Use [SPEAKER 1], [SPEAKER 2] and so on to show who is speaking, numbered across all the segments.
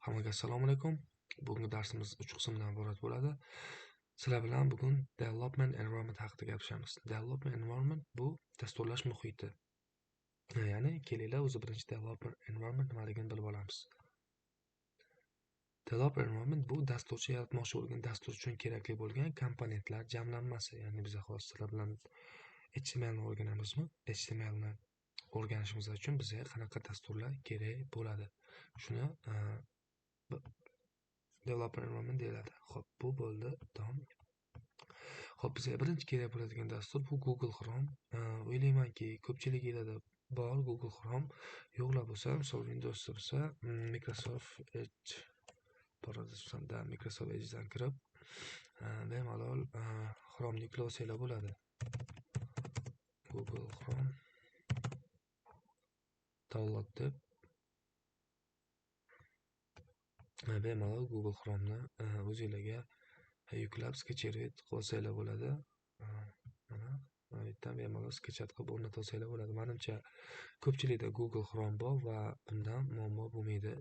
[SPEAKER 1] Hammaga assalomu alaykum. Bugungi darsimiz 3 qismdan iborat bo'ladi. Sizlar bilan bugun Development Environment haqida gapiramiz. Development Environment bu dasturlash muhiti. Ya'ni kelinglar o'zi birinchi Development Environment nimaligini bilib olamiz. Development Environment bu dasturchi yaratmoqchi bo'lgan dastur uchun kerakli bo'lgan komponentlar jamlanmasi. Ya'ni biz hozir sizlar bilan HTML ni o'rganamizmi? HTML ni o'rganishimiz uchun bizga qanaqa dasturlar kerak bo'ladi? Shuni Developer Environment deyiladi. Xo'p, bu bo'ldi. Tom. Xo'p, bizga birinchi kerak bo'ladigan dastur bu Google Chrome. O'ylaymanki, ko'pchiligingizda bor Google Chrome. Yo'qlar bo'lsa, misol Windowsda bo'lsa, Microsoft Edge borada Microsoft Edge'dan kirib, bemalol Chrome'ni yuklab olsanglar bo'ladi. Google Chrome download deb bemalol Google Chrome'ni o'zingizlarga yuklab skachat qilib olsanglar bo'ladi. Mana bu yerdan bemalol skachat qilib o'rnatib olsanglar bo'ladi. Menimcha ko'pchilikda Google Chrome bor va bundan muammo bo'lmaydi.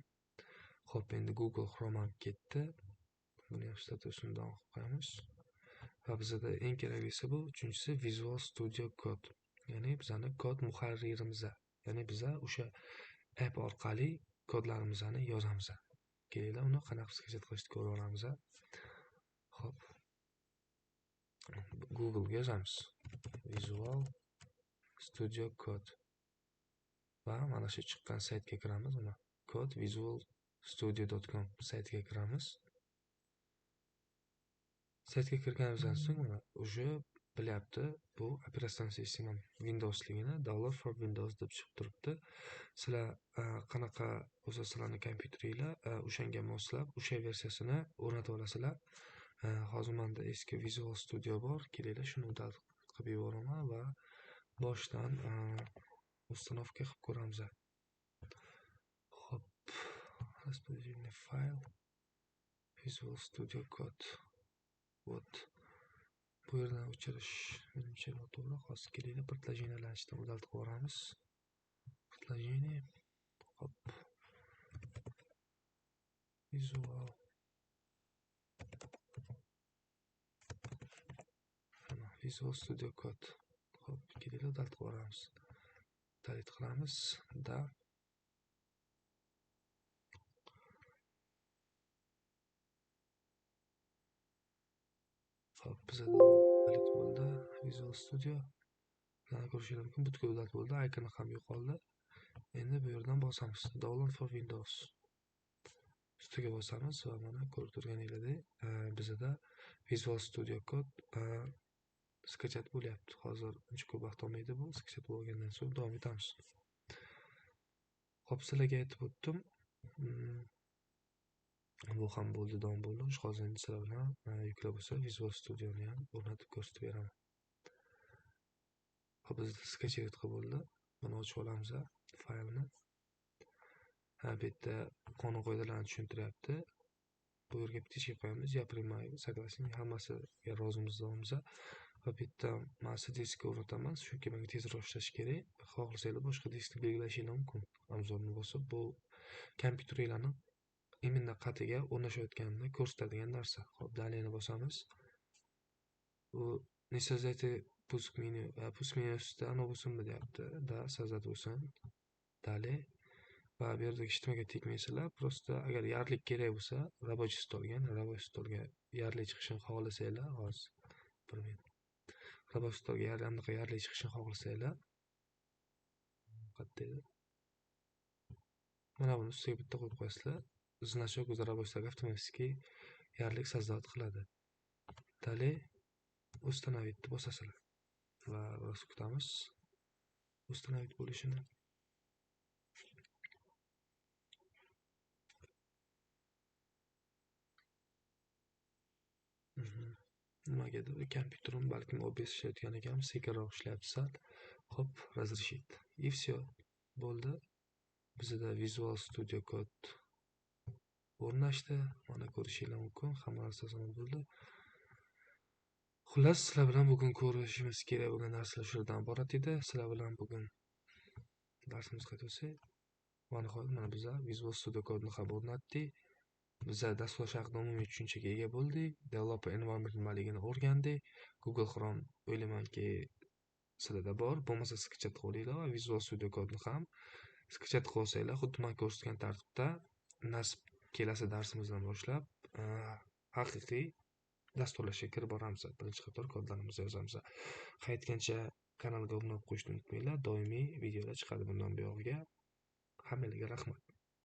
[SPEAKER 1] Xo'p, endi Google Chrome ham ketdi. Buni ham statusini qilib qo'yamiz. Va bizda eng keraklisi bu uchinchisi Visual Studio Code. Ya'ni bizani kod muharririmiz. Ya'ni biza o'sha app orqali kodlarimizni yozamiz. Kelinglar uni qanaqa skachat qilishni ko'rib olamiz. Xo'p. Google ga yozamiz. Visual Studio Code. Va mana shu chiqqan saytga kiramiz. Mana code visualstudio.com saytiga kiramiz. Saytga kirganimizdan so'ng mana уже bilyapti bu operatsion sistema Windowsligini, Download for Windows deb chiqib turibdi. Sizlar qanaqa bo'lsa sizlarning kompyuteringlar o'shanga moslab o'sha versiyasini o'rnatib olasizlar. Hozir menda eski Visual Studio bor. Kelinglar shuni udal qilib yuboraman va boshdan установка qilib ko'ramiz. Xo'p, распределенный fayl Visual Studio Code. Вот. Bu yerdan o'chirish menimcha noto'g'ri. Hozir kelinglar предложениyalarni ichidan udaltib yuboramiz. Предложение. Hop. Visual. Mana Visual Studio Code. Hop, kelinglar udaltib yuboramiz. Delete qilamiz. Da. Hop, bizda delete bo'ldi. Visual Studio. Mana ko'rishingiz mumkin, butkul delete bo'ldi, icon ham yo'qoldi. Endi bu yerdan bosamiz. Download for Windows. Ustiga bosamiz va mana ko'rib turganingizdek, bizda Visual Studio Code skachat bo'lyapti. Hozir uncha ko'p vaqt olmaydi bu. Skachat bo'lgandan so'ng davom etamiz. Xo'p, sizlarga aytib o'tdim. Bu ham bo'ldi, davom bo'ldi. Hozir endi sizlar bilan yuklab bo'lsa Visual Studioni ham o'rnatib ko'rsatib beraman. Xo'p, bizda skachat qilib bo'ldi. Buni ochib olamiz faylni. Ha, bu yerda qonun qoidalarni tushuntiryapti. Bu yerga птичка qo'yamiz. Я принимаю, согласен, hammasiga rozimiz. Va bu yerda men C diskga o'rnataman, chunki menga tezroq ishlash kerak. Xohlasanglar boshqa diskni belgilashingiz mumkin. Amazonni bosib bu kompyuteringlarni именно qatiga o'rnashayotganini ko'rsatadigan narsa. Xo'p, dalini bosamiz. Bu не создайте пуск меню, пуск меню ustida ana bo'lsinmi deyapti. Da, создать bo'lsin. Dali va bu yerdagi ijtimoiy tekmaysizlar. Просто agar yarlik kerak bo'lsa, рабочий stolga, рабочий stolga yarlik chiqishini xohlasanglar, hozir bir minut. Рабочий stolga anaqa yarlik chiqishini xohlasanglar, qayerda edi? Mana buni ustiga bitta qo'yib qo'yasizlar. Значок o'zi рабочий stolga avtomatik yarlik создать qiladi. Dali установить deb bosasizlar va biroz kutamiz установить bo'lishini. Nimagadir kompyuterim balkim OBS ishlayotgan ekan, sekinroq ishlayapti sal. Xo'p, разрешить. И всё. Bo'ldi. Bizda Visual Studio Code o'rnashdi. Mana ko'rishingiz mumkin, hamma narsasi bo'ldi. Xullas, sizlar bilan bugun ko'rishimiz kerak bo'lgan narsalar shulardan iborat edi. Sizlar bilan bugun darsimiz qayta bo'lsa, va nihoyat mana biza Visual Studio Code'ni ham o'rnatdik. Biza dasturlash haqida umumiy tushunchaga ega bo'ldik. Developer environment nimaligini o'rgandik. Google Chrome o'ylaymanki sizlarda bor. Bo'lmasa скачать qilib olinglar va Visual Studio Code'ni ham скачать qilib olsanglar, xuddi men ko'rsatgan tartibda nasib kelasi darsimizdan boshlab haqiqiy dasturlashga kirib boramiz. Birinchi qator kodlarimizni yozamiz. Qaytgancha kanalga obuna bo'lib qo'yishni unutmanglar. Doimiy videolar chiqadi bundan buyog'iga. Hammanglarga rahmat.